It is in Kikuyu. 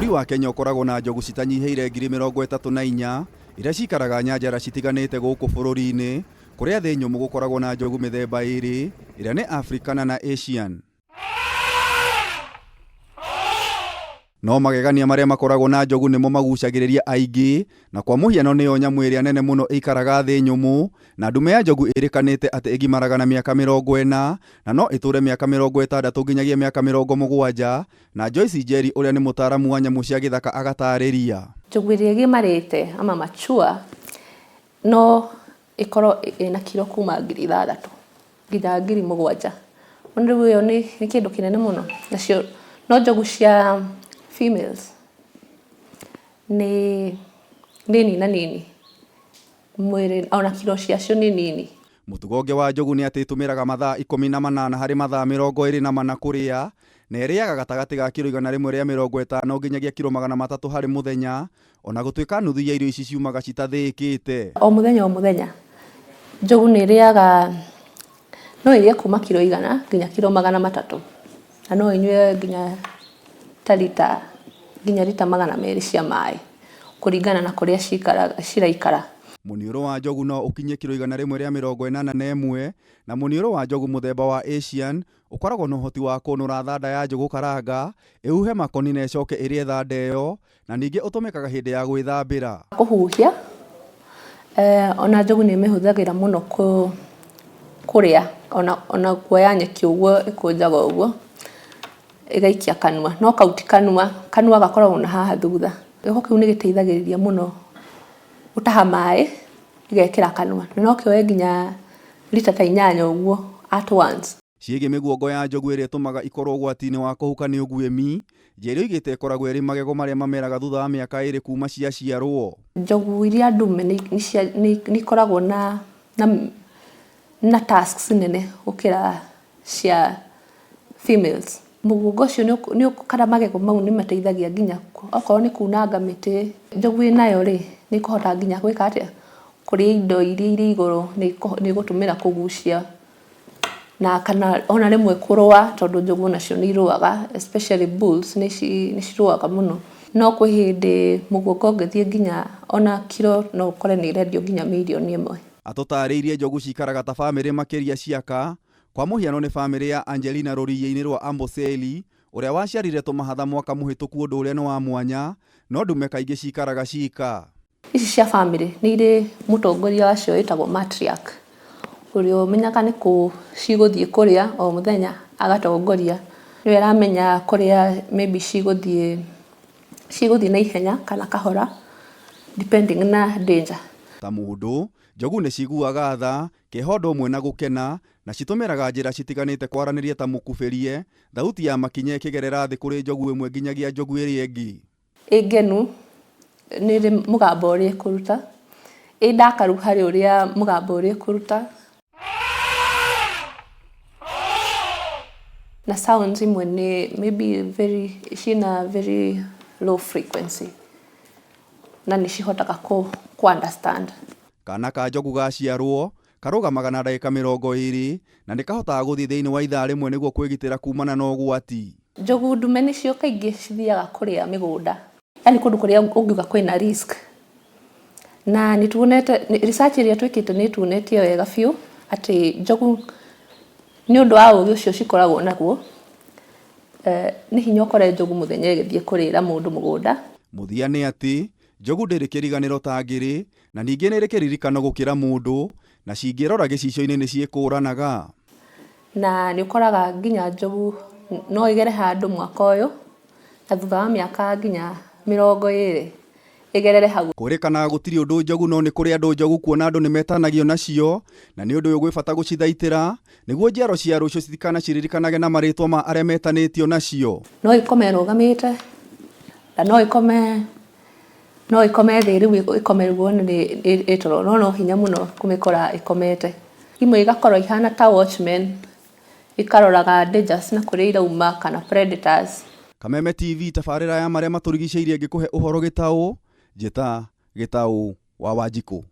Bũrũri wa Kenya ũkoragwo na njogu citanyihĩire 34,000 iria cikaraga nyanjara citiganĩte gũkũ bũrũri-inĩ, kũrĩa thĩ nyũmũ gũkoragwo na njogu mĩthemba ĩrĩ, ĩrĩa nĩ Afrikana na Asian. No magegania marĩa makoragwo na njogu nĩmo magucagĩrĩria aingĩ, na kwa mũhiano nĩyo nyamũ ĩrĩa nene mũno ĩikaraga thĩ nyũmũ, na ndume ya njogu ĩrĩkanĩte atĩ ĩgimaraga na mĩaka 40 na no ĩtũre mĩaka 60 nginyagia mĩaka 70, na Joyce Njeri ũrĩa nĩ mũtaaramu wa nyamũ cia gĩthaka agatarĩria. Njogu ĩrĩa ĩgimarĩte ama mature no ĩkorwo ĩna kiro kuma 6,000 nginya 7,000. Rĩu ĩyo nĩ kĩndũ kĩnene mũno. Nacio no njogu cia females nĩ nini na nini mwĩrĩ ona kiro ciacio nĩ nini. Mũtugo ũngĩ wa njogu nĩ atĩ ĩtũmĩraga mathaa 18 harĩ mathaa 24 kũrĩa, na ĩrĩaga gatagatĩ ga kiro 150 nginyagia kiro 300 harĩ mũthenya, ona gũtuĩka nuthu ya irio ici ciumaga citathĩĩkĩte. O mũthenya o mũthenya njogu nĩ ĩrĩaga, no ĩrĩe kuma kiro 100 nginya kiro 300, na no ĩnyue nginya ta rita, nginya rita 200 cia maĩ kũringana na kũrĩa ciraikara. Mũniũrũ wa njogu no ũkinye kiro 181, na mũniũrũ wa njogu mũthemba wa Asian ũkoragwo na ũhoti wa kũnũra thanda ya njũgũ karanga, ĩhuhe makoni na ĩcoke ĩrĩe thanda ĩyo, na ningĩ ũtũmĩkaga hĩndĩ ya gwĩthambĩra. Kũhuhia, ona njogu nĩ ĩmĩhũthagĩra mũno kũrĩa, ona kuoya nyeki ũguo ĩkũnjaga ũguo, ĩgaikia kanua, no kau ti kanua, kanua gakoragwo na haha thutha. Gĩko kĩu nĩ gĩteithagĩrĩria mũno gũtaha maĩ, gĩgekĩra kanua, na no kĩoe nginya rita ta 8 ũguo at once. Ciĩgiĩ mĩguongo ya njogu ĩrĩa ĩtũmaga ikorwo ũgwati-inĩ wa kũhuka nĩ ũguĩmi, Njeri oigĩte ĩkoragwo ĩrĩ magego marĩa mameraga thutha wa mĩaka 2 kuma ciaciarwo. Njogu iria ndume nĩ ikoragwo na tusks nene gũkĩra cia females. Mũguongo ũcio kana magego mau nĩ mateithagia nginya okorwo nĩ kunanga mĩtĩ. Njogu ĩnayo rĩ, nĩ ĩkũhota nginya gwĩka atĩa, kũrĩa indo iria irĩ igũrũ, nĩ ĩgũtũmĩra kũgucia na kana ona rĩmwe kũrũa, tondũ njogu nacio nĩ irũaga, especially bulls nĩ cirũaga mũno. No kwĩ hĩndĩ mũguongo ũngĩthiĩ nginya ona kiro no ũkore nĩ ĩrendio nginya mirioni 1. Atũtarĩirie njogu cikaraga ta bamĩrĩ makĩria ciaka, kwa mũhiano nĩ bamĩrĩ ya Angelina rũriĩ-inĩ rwa Amboseli, ũrĩa waciarire tũmahatha mwaka mũhĩtũku ũndũ ũrĩa nĩ wa mwanya, no ndume kaingĩ cikaraga cika. Ici cia bamĩrĩ nĩ irĩ mũtongoria wacio wĩtagwo matriarch, ũrĩa ũmenyaga nĩ kũ cigũthiĩ kũrĩa o mũthenya agatongoria. Nĩwe aramenya kũrĩa maybe cigũthiĩ na ihenya kana kahora depending na danger. Ta mũndũ, njogu nĩ ciguaga tha, kĩeha ũndũ ũmwe na gũkena, na citũmĩraga njĩra citiganĩte kwaranĩria ta mũkubĩrie, thauti ya makinya ĩkĩgerera thĩ kũrĩ njogu ĩmwe nginyagia njogu ĩrĩa ĩngĩ. Ĩ ngenu nĩ ĩrĩ mũgambo ũrĩa ĩkũruta, ĩ ndakaru harĩ ũrĩa mũgambo ũrĩa ĩkũruta. Na sounds imwe nĩ maybe very, ciĩna very low frequency na nĩ cihotaga kũ understand. Kana ka njogu gaciarwo karũgamaga na ndagĩka 20 na nĩ kahotaga gũthiĩ thĩinĩ wa ithaa rĩmwe nĩguo kwĩgitĩra kumana na ũgwati. Njogu ndume nĩcio kaingĩ cithiaga kũrĩa mĩgũnda, yani kũndũ kũrĩa ũngiuga kwĩna risk. Na nĩ tuonete research ĩrĩa twĩkĩte nĩ tuonetie wega biũ atĩ njogu nĩ ũndũ wa ũgĩ ũcio cikoragwo naguo, nĩ hinya ũkore njogu mũthenya ĩgĩthiĩ kũrĩra mũndũ mũgũnda. Mũthia nĩ atĩ njogu ndĩrĩ kĩriganĩro ta ngĩrĩ, na ningĩ nĩ ĩrĩ kĩririkano gũkĩra mũndũ, na cingĩrora gĩcicio-inĩ nĩ ciĩkũranaga. Na nĩ ũkoraga nginya njogu no ĩgere handũ mwaka ũyũ, na thutha wa mĩaka nginya 20 ĩgerere hau. Kwĩrĩkanaga gũtirĩ ũndũ njogu no nĩ kũrĩ andũ njogu kuona andũ nĩ metanagio nacio, na nĩ ũndũ ũyũ gwĩ bata gũcithaitĩra nĩguo njiaro cia rũciũ citikanaciririkanage na marĩtwa ma arĩa metanĩtio nacio. No ĩkome ĩrũgamĩte, na no ĩkome, no ĩkome thĩ rĩu ĩkome rĩu wone nĩ ĩ toro, no no hinya mũno kũmĩkora ĩkomete. Imwe igakorwo ihana ta watchmen, ikaroraga dangers na kũrĩa irauma kana predators. Kameme TV tabarĩra ya marĩa matũrigicĩirie ngĩkũhe ũhoro gĩtaũ, njĩta Gĩtaũ wa Wanjikũ.